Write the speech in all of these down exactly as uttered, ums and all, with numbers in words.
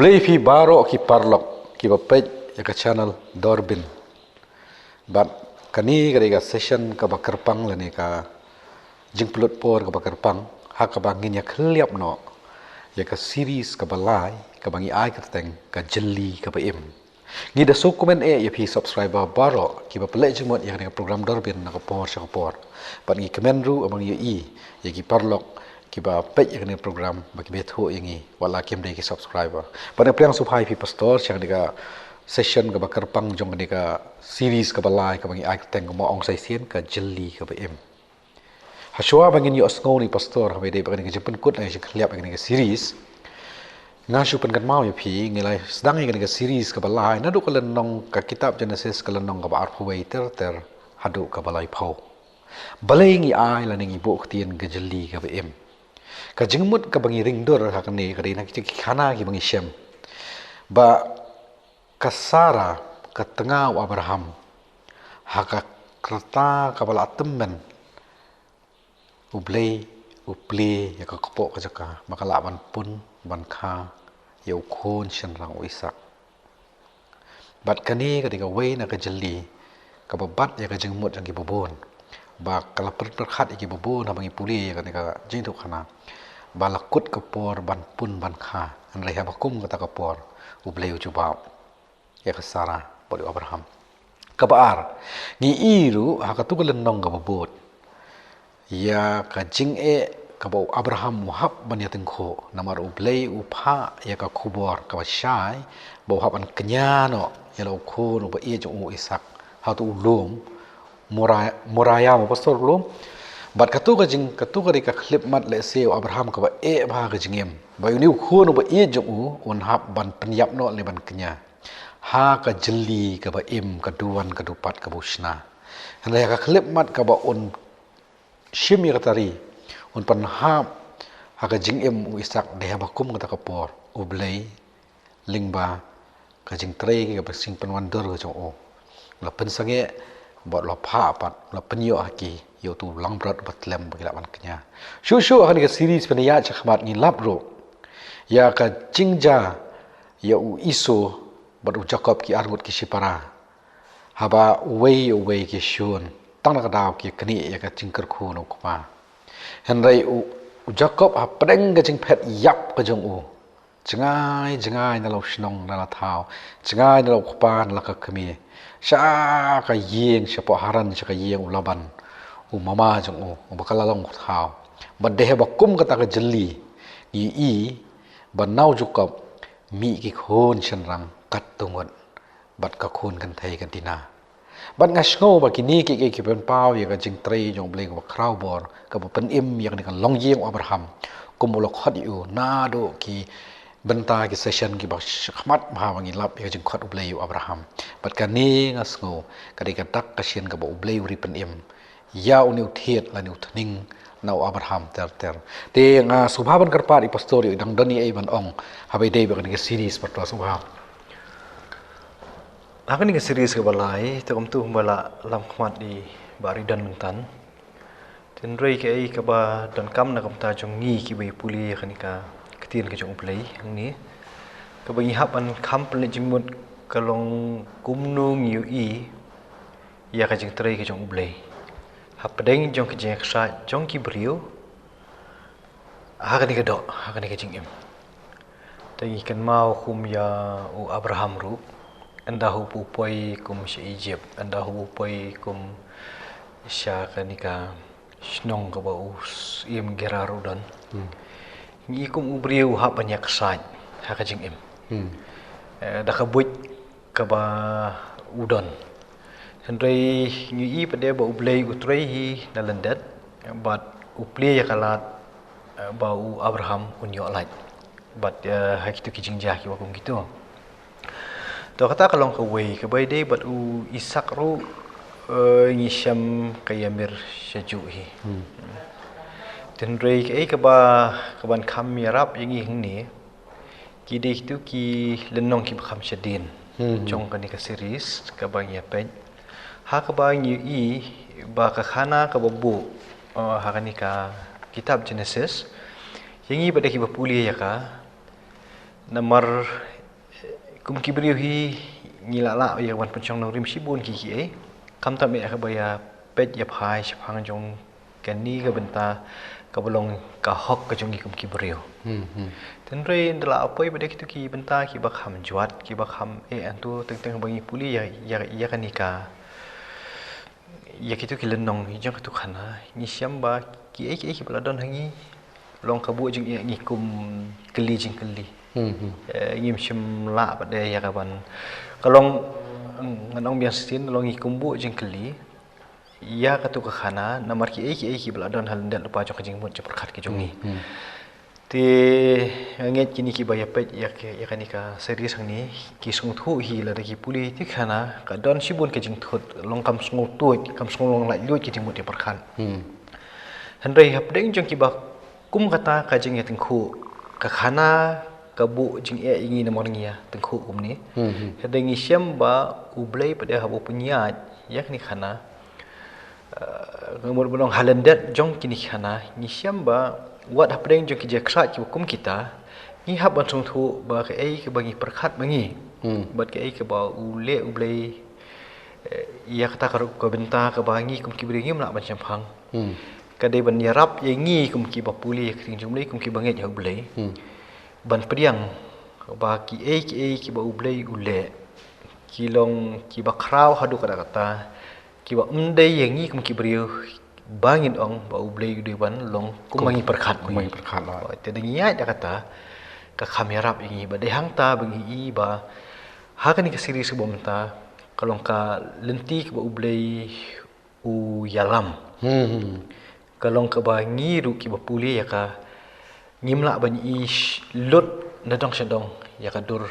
Te phi baroh ki paralok kiba peit ïa ka channel Dorbin. Bad kane ka dei ka session kaba kyrpang lane ka jingpynlut por kaba kyrpang ha kaba ngin ïa khylliap noh ïa ka series kaba lai kaba ngi ai kyrteng ka jylli kaba im. Ngi da sngewkmen eh ïa phi subscriber baroh kiba pynleit jingmut ïa kane ka program Dorbin na ka por sha ka por. Bad ngi kmen ruh ba ngi ïohi ïa ki paralok kiba peit ïa kane ka program ba ki bthuh ïa ngi wat la kim dei ki subscriber. Bad nga pdiang sngewbha ïa phi pastor sha kane ka session kaba kyrpang jong kane ka series kaba lai kaba ngi ai kyrteng kumba ong sa shisien ka jylli kaba im. Hashwa ba ngin ïohsngew na i pastor haba ïadei bad kane ka jingpynkut lane ka jingkhylliap ïa kane ka series, nga shu pynkynmaw ïa phi, ngi la sdang ïa kane ka series kaba lai naduh ka lynnong ka kitab Genesis ka lynnong kaba arphew wei ter ter haduh kaba laiphew. Balei ngi ai lane ngi buh ktien ka jylli kaba im? Ka jingmut kaba ngi ring dur ha kane ka dei na kita ki khana kiba ngi shem ba ka Sara ka tnga u Abraham ha ka rta kaba la tymmen, U Blei u plie ïa ka kpoh ka jaka ba ka lah ban pun ban kha ïa u khun shynrang u Isaak. Bad kane ka dei kawei na ka jylli kaba bat ïa ka jingmut jong kiba bun, ba ka la pyrkhat ïa kiba bun haba ngi pule ïa kane ka jingïathuhkhana ba la kut ka por ban pun ban kha, hynrei haba kum kata ka por U Blei u jubab ïa ka Sara bad u Abraham. Kaba ar, ngi i ruh ha katu ka lynnong kaba bud ïa ka jingeh kaba u Abraham u hap ban ïa tyngkhuh namar U Blei u phah ïa ka khubor kaba shai ba u hap ban kñia noh ïa la u khun uba ïeit jong u Isaak ha utu u lum Moria, Moria, ma pastor u lum. Bad katu ka jing, katu ka dei ka khyllipmat lehse u Abraham kaba eh bha ka jingim ba une u khun uba ïeit jong u un hap ban pynïap noh lane ban kñia ha ka jylli kaba im, ka duwan ka dupat kaba u shna. Hynrei ha ka khyllipmat kaba un shim ïa ka tari, un pynhap ha ka jingim u Isaak, dei haba kum kata ka por U Blei lyngba ka jingtrei kaba sngewpynwandur ka jong u, u la pynsangeh bad u la phah pat, u la pynïoh ha ki ïa utu u langbrot uba tlem ba ki lah ban kñia. Shuh shuh ha kane ka series pynïaid shakhmat ngi lap ruh ïa ka jingjia ïa u Esau bad u Jakob, ki arngut ki shipara. Haba uwei uwei ki shun, tang na ka daw ki knieh ïa ka jingkyrkhu na u kpa. Hynrei u, u Jakob hapdeng ka jingphet ïap ka jong u, jngai jngai na la u shnong na la thaw, jngai na la u kpa na la ka kmie, sha ka ïing shapoh Haran, sha ka ïing u Laban, u mama jong u, uba ka la long u thaw. Bad dei haba kum kata ka jylli, ngi i ba na u Jakob mih ki khun shynrang katto ngut bad ka khun kynthei ka Dina. Bad nga sngew ba kine kiei kiei ki pynpaw ïa ka jingtrei jong U Blei kaba khraw bor, kaba pynim ïa kane ka longïing u Abraham kum u la khot ïa u naduh ki bynta ki session kiba shakhmat bha ba ngi lap ïa ka jingkhot U Blei ïa u Abraham. Bad kane nga sngew ka dei ka dak ka shin kaba U Blei u ri pynim ïa une u thied lane u thning na u Abraham ter ter. Te nga sngewbha ban kyrpad ïa i pastor ïoh i dang don ei ei ban ong haba ïadei bad kane ka series, pastor, sngewbha. Ha kane ka series kaba lai, te kumta kumba la lam khmat i Bah Ridan mynta. Te hynrei kaei kaba donkam na ka bynta jong ngi kiba ïa pule ïa kane ka ktien ka jong U Blei hangne, kaba ngi hap ban kham pynleit jingmut ka long kumno ngi ïohi ïa ka jingtrei ka jong U Blei hapdeng jong ka jingïaksaid jong ki briew ha kane ka doh, ha kane ka jingim. Te ngi kynmaw kum ïa u Abraham ruh, ynda haba u poi kum sha Egypt, ynda haba u poi kum sha kane ka shnong kaba u Syiem Gerar u don. Hmm. Ngi kum u briew u hap ban ïaksaid ha ka jingim. Hmm. Eh, da ka buit kaba u don. Hynrei ngi i pat de ba U Blei u trei hi na lyndet bad u plie ïa ka lad, eh, ba u Abraham un ïoh lait. Bad, eh, ha kito ki jingjia kiba kum kito. To kata ka long kawei, kaba ïadei bad u Isaak ruh, eh, ngi shem ka ïamir shajuh hi. Hmm. Te hynrei kaei kaba, kaban kham ïarap ïa ngi hangne, ki dei kito ki lynnong kiba kham shadien. Hmm. Jong kane ka series kaba ngi ïa peit. Ha kaba ngi i ba ka khana kaba buh, eh, ha kane ka kitab Genesis, ïa ngi pat de kiba pule ïa ka, namar Kum ki briew hi ngi lah lah ïa ban pynshong nongrim shibun ki ki ei. Khamtam eh kaba ïa peit ïa phai shaphang jong kane ka bynta kaba long ka hok ka jong ngi kum ki briew. Hmm, hmm. Tynrai nda la apoi ba dei kitu ki bynta kiba kham jwat, kiba kham eh antu teng teng ba ngi pule ïa ïa ïa kane ka ïa kitu ki lynnong hi jong katu khana, ngi shem ba ki ei ki ei kiba la don ha ngi long ka buh jingeh ngi kum kylli jingkylli. Hmm, hmm. Eh, ngim shym lah pat de ïa ka ban ka long, ngan ong biang shisien long ngi kum buh jingkylli ïa katu ka khana namar ki ei ki ei kiba la don ha lyndet lypa jong ka jingmut jingpyrkhat ka jong ngi. Hmm, hmm. Te nga ngeit kine kiba ïa peit ïa ka, ïa kane ka series hangne ki sngewthuh hi lada ki pule te khana ka don shibun ka jingthut long kam sngewthuh kam sngew long laitluid ki jingmut jingpyrkhat. Hmm. Hynrei hapdeng jong kiba kum kata ka jingïatyngkhuh ka khana ka buh jingeh ïa ngi namar ngi ïatyngkhuh kumne. Hmm, hmm. Hynrei ngi shem ba U Blei pat de haba u pynïaid ïa kane khana, eh, nga mut ba long ha lyndet jong kine khana ngi shem ba wat hapdeng jong ki jingkhrah kiba kum kita ngi hap ban sngewthuh ba kaei kaba ngi pyrkhat ma ngi. Hmm. Bad kaei kaba u leh U Blei, eh, ïa kata ka rukom ka bynta kaba ngi kum ki briew ngim lah ban shemphang. Hmm. Ka dei ban ïarap ïa ngi kum kiba pule ïa ka ktien jong U Blei kum kiba ngeit ha U Blei. Hmm. Ban pdiang ba ki ei ki ei kiba U Blei u leh ki long kiba khraw haduh katta katta, kiba ym dei ïa ngi kum ki briew ba ngin ong ba U Blei u dei ban long kum ma ngi pyrkhat. Kum ma ngi pyrkhat, lah. Te da ngi ïaid da kata ka kham ïarap ïa ngi ba dei hangta ba ngi i ba ha kane ka series kaba mynta ka long ka lynti kaba U Blei u ïalam. Hmm, hmm. Ka long kaba ngi ruh kiba pule ïa ka ngim lah ban i lut na dong sha dong ïa ka dur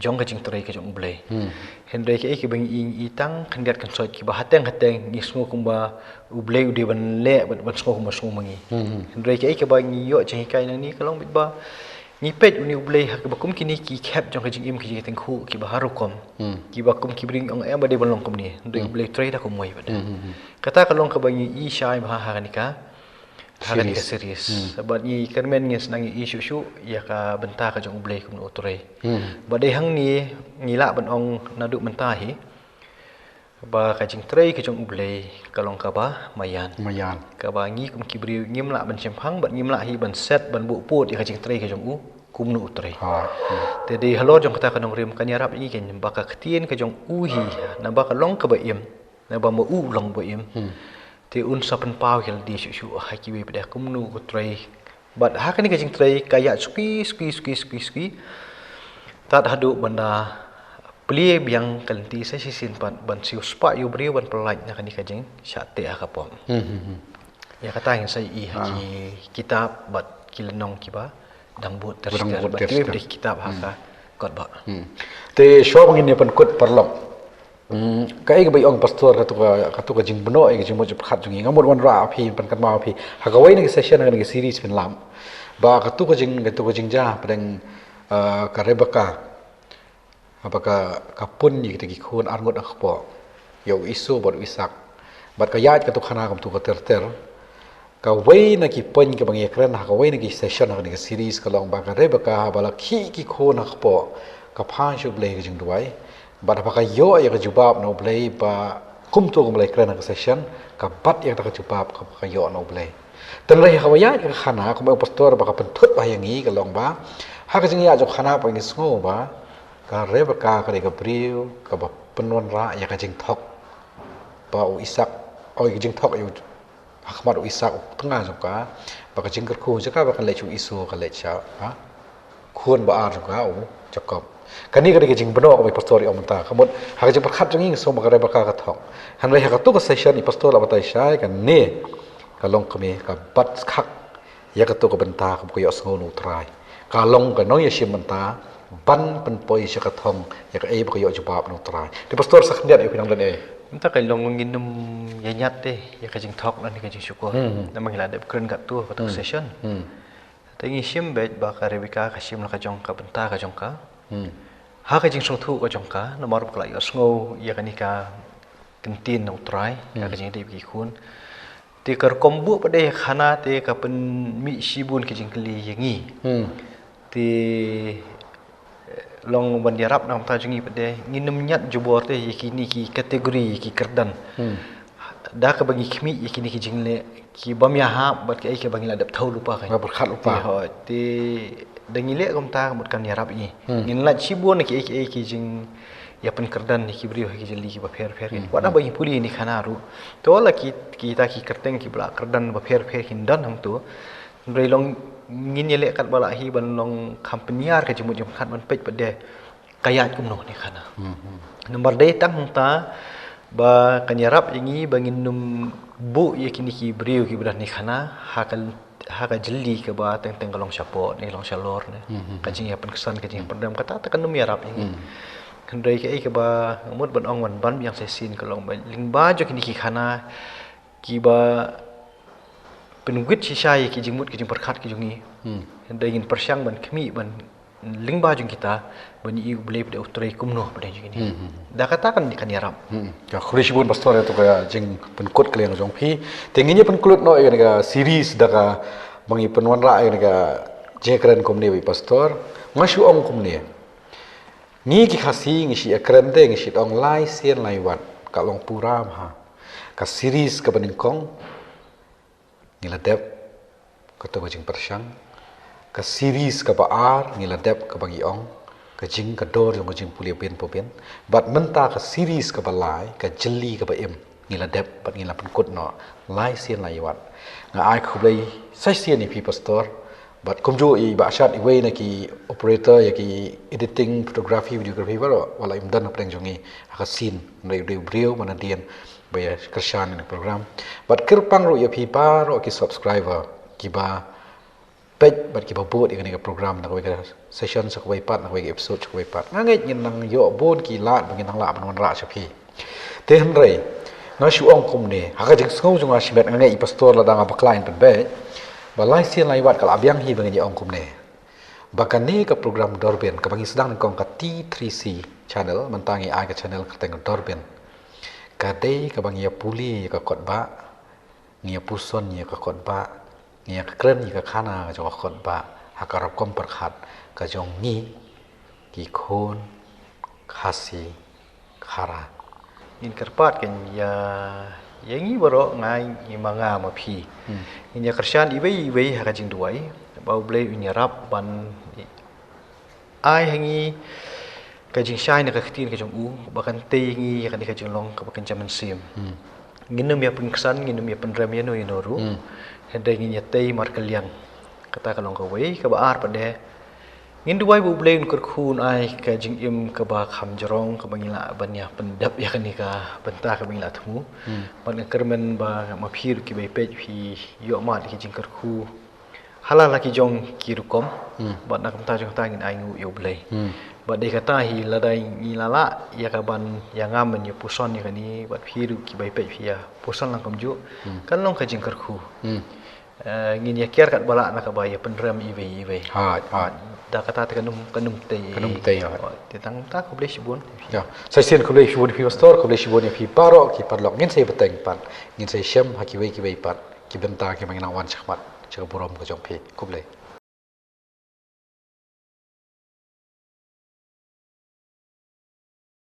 jong ka jingtrei ka jong U Blei. Hmm. Hynrei kaei kaba ngi i, ngi i tang khyndiat khynsoit kiba hateng hateng ngi sngew kumba U Blei u dei ban leh ban, ban sngew kumba sngew ma ngi. Hmm, hmm. Hynrei kaei kaba ngi ïoh jinghikai nangne ka long beit ba ngi peit une U Blei ha kaba kum kine ki khep jong ka jingim ka jingïatyngkhuh kiba har rukom. Hmm. Kiba kum ki briew ong em ba dei ban long kumne. Hynrei U Blei u trei da kumwei pat de. Hmm, hmm, hmm. Kata ka long kaba ngi i shai bha ha kane ka, ha kane ka series. Hmm. Bad ngi kyrmen ngin sa nang i shuh shuh ïa ka bynta ka jong U Blei kumno u trei. Hmm. Bad dei hangne ngi lah ban ong naduh mynta hi ba ka jingtrei ka jong U Blei ka long kaba maïan. Maïan. Kaba ngi kum ki briew ngim lah ban shemphang bad ngim lah hi ban set ban buh pud ïa ka jingtrei ka jong u kumno u trei. Ha. Hmm. Te dei halor jong kata ka nongrim kan ïarap ïa ngi kein ba ka ktien ka jong u hi naba ka long kaba im, naba ma u long ba im. Hmm. Te un sa pynpaw ïa lade shuh shuh ha kiwei pat de kumno u trei. Bad ha kane ka jingtrei ka ïaid suki suki suki suki suki tad haduh ban da plie biang ka lynti sa shisien pat ban siew spah ïa u briew ban pyllait na kane ka jingshah teh ha ka pop. Hmm, hmm, hmm. Ïa kata ngin sa i ha ki kitab bad ki lynnong kiba dang bud ter ter bad kiwei pat de ki kitab ha ka kot ba. Hmm. Te shuwa ba ngin ïa pynkut paralok. Hmm, kaei kaba i ong pastor katu ka, katu ka jingbnoh ïa ka jingmut jingpyrkhat jong ngi. Nga mut wanrah phi, pynkynmaw phi ha kawei na ka session ha kane ka series phin lap ba katu ka jing, katu ka jingjia pdeng, eh, ka Rebecca. Haba ka, ka pun ïa kita ki khun arngut na kpoh, ïa u Esau bad u Isaak. Bad ka ïaid katu khana kumtu ka ter ter. Kawei na ki point kaba ngi ïakren ha kawei na ki session ha kane ka series ka long ba ka Rebecca haba la khih ki khun ha kpoh ka phai sha U Blei ka jingduwai. Bad haba ka ïoh ïa ka jubab na U Blei ba kumtu kumba la ïakren ha ka session ka bat ïa kata ka jubab kaba ka ïoh na U Blei. Tynrai ha kaba ïaid ka khana kumba u pastor ba ka pynthut ba ïa ngi ka long ba ha ka jingïaid jong khana ba ngi sngew ba ka Rebecca ka dei ka briew kaba pynwanrah ïa ka jingthok ba u Isaak, oi, ka jingthok ïa u ha khmat u Isaak u tnga jong ka, ba ka jingkyrkhu jong ka ba ka leit sha u Esau ka leit sha, ha, khun ba ar jong ka u Jakob. Kane ka dei ka jingbnoh kaba i pastor i ong mynta. Ka mut ha ka jingpyrkhat jong ngi ngi sngew ba ka Rebecca ka thok. Hynrei ha katu ka session i pastor la batai shai kane ka long kmie ka bat khak ïa katu ka bynta kaba ka ïohsngew na u Trai. Ka long ka nongïashim bynta ban pynpoi sha ka thong ïa kaei ba ka ïoh jubab na u Trai. Te pastor sa khyndiat ïa u pynang don ei. Mynta ka long ngin ym ïa ñiad te ïa ka jingthok lane ka jingshukor. Hmm. Namar ngi la dep kren katto katto ka session. Hmm. Te ngi shim beit ba ka Rebecca ka shim la ka jong ka bynta ka jong ka. Hmm. Ha ka jingsngewthuh ka jong ka namar ba ka la ïohsngew ïa kane ka ktien na u Trai ha ka jingïadei bad ki khun. Te ka rukom buh pat de ha khana te ka pynmih shibun ka jingkylli ïa ngi. Hmm. Te, eh, long ban ïarap na ka bynta jong ngi pat de, ngin ym ñiad jubor te ïa kine ki category, ïa ki kyrdan. Hmm. Da kaba ngi khmih ïa kine ki jingleh, ki bym ïahap bad kaei kaba ngi la dep thew lypa, kan. Ba pyrkhat lypa. Te hooid, te da ngi leh kumta ka mut kan ïarap ïa ngi. Hmm. Ngin lait shibun na kiei kiei ki jingïapynkyrdan ïa ki briew ha ki jylli kiba pher pher. Hmm. Wat haba ngi pule ïa kane ka khana ruh, to la ki, kita ki kyrteng kiba la kyrdan ba pher pher kin don hangto. Hynrei long ngin ïaleh katba lah hi ban long kham pynïar ka jingmut jingpyrkhat ban peit pat de ka ïaid kumno kane ka khana. Hmm, hmm. Namar dei tang hangta ba kan ïarap ïa ngi ba ngin ym buh ïa kine ki briew kiba don kane ka khana ha ka, ha ka jylli kaba teng teng ka long shapoh ne long shalor ne. Hmm, hmm, hmm. Ka jingïapynksan, ka jingïapyndem, kata te kan ym ïarap ïa ngi. Hmm. Hynrei kaei kaba nga mut ban ong, ban ban biang sa shisien ka long ba lyngba jong kine ki khana kiba pynwit shisha ïa ki jingmut ki jingpyrkhat ki jong ngi. Hmm. Hynrei ngin pyrshang ban khmih ban lyngba jong kita ban ïohi U Blei pat de u trei kumno pat de jong ngi. Hmm, hmm. Da kata kan, kan ïarap. Hmm. Ïa, khublei shibun Pastor ïa kato ka jingpynkut ka liang jong phi. Te ngin ïa pynkut noh ïa kane ka series da kaba ngi pynwanrah ïa kane ka jingkren kumne, wei Pastor. Nga shu ong kumne. Ngi ki Khasi ngi shu ïakren te ngi shu ong lai sien lai wat, ka long pura bha. Ka series kaba nyngkong ngi la dep kato ka jingpyrshang. Ka series kaba ar ngi la dep kaba ngi ong ka jing, ka dor jong ka jingpule bian pa bian. Bad mynta ka series kaba lai, ka jylli kaba im, ngi la dep bad ngi la pynkut noh lai sien lai wat. Nga ai khublei sa shisien ïa phi Pastor. Bad kumjuh ïa i Bah Shad, iwei na ki operator ïa ki editing, photography, videography baroh, wat la im don hapdeng jong ngi ha ka scene. Hynrei u dei u briew ba nadien ba ïa kyrshan ïa kane ka program. Bad kyrpang ruh ïa phi baroh ki subscriber kiba peit bad kiba bud ïa kane ka program na kawei ka session sha kawei pat, na kawei ka episode sha kawei pat. Nga ngeit ngin nang ïoh bun ki lad ba ngin nang lah ban wanrah sha phi. Te hynrei nga shu ong kumne, ha ka jingsngew jong nga shimet, nga ngeit i Pastor lada nga bakla in pynbeit, ba lai sien lai wat ka la biang hi ba ngin ïa ong kumne, ba kane ka program Dorben kaba ngi sdang nyngkong, ka T three C channel, mynta ngi ai ka channel kyrteng Dorben, ka dei kaba ngi ïa pule ïa ka kot bah, ngi ïa puson ïa ka kot bah, ngi ïa kren ïa ka khana jong ka kot bah ha ka rukom pyrkhat ka jong ngi ki khun Khasi Khara. Ngin kyrpad kan ïa, ïa ngi baroh, nga, ngi ma nga ma phi. Hmm. Ngin ïa kyrshan iwei iwei ha ka jingduwai ba U Blei un ïarap ban ai ha ngi ka jingshai na ka ktien ka jong u, ba kan tei ngi ïa kane ka jinglong kaba kynja mynsiem. Hmm. Ngin ym ïa pynksan, ngin ym ïa pynrem ïano ïano ruh. Hmm. Hynrei ngin ïa tei markylliang. Kata ka long kawei, kaba ar pat de, ngin duwai ba U Blei un kyrkhu, un ai ka jingim kaba kham jrong kaba ngi lah ban ïa pyndep ïa kane ka bynta kaba ngi la thmu. Hmm. Bad nga kyrmen ba ma phi ruh kiba ïa peit phi ïoh mad ïa ki jingkyrkhu ha la la ki jong ki rukom. Hmm. Bad na ka bynta jong kata ngin ainguh ïa U Blei. Hmm. Bad dei kata hi, lada ngi la lah ïa ka ban ïa ngam ban ïa puson ïa kane, bad phi ruh kiba ïa peit phi ïa puson lang kumjuh. Hmm. Kan long ka jingkyrkhu. Hmm. Eh, ngin ïa kiar katba lah na kaba ïa pynrem iwei iwei. Hooid, hooid. Da kata te kan ym, kan ym tei. Kan ym tei, hooid. Hooid. Te tang kata, khublei shibun. Ïa. Sa shisien khublei shibun ïa phi Pastor, khublei shibun ïa phi baroh ki paralok. Ngin sa ïa bteng pat, ngin sa ïa shem ha kiwei kiwei pat ki bynta kiba ngi nang wan shakhmat sha ka burom ka jong phi. Khublei.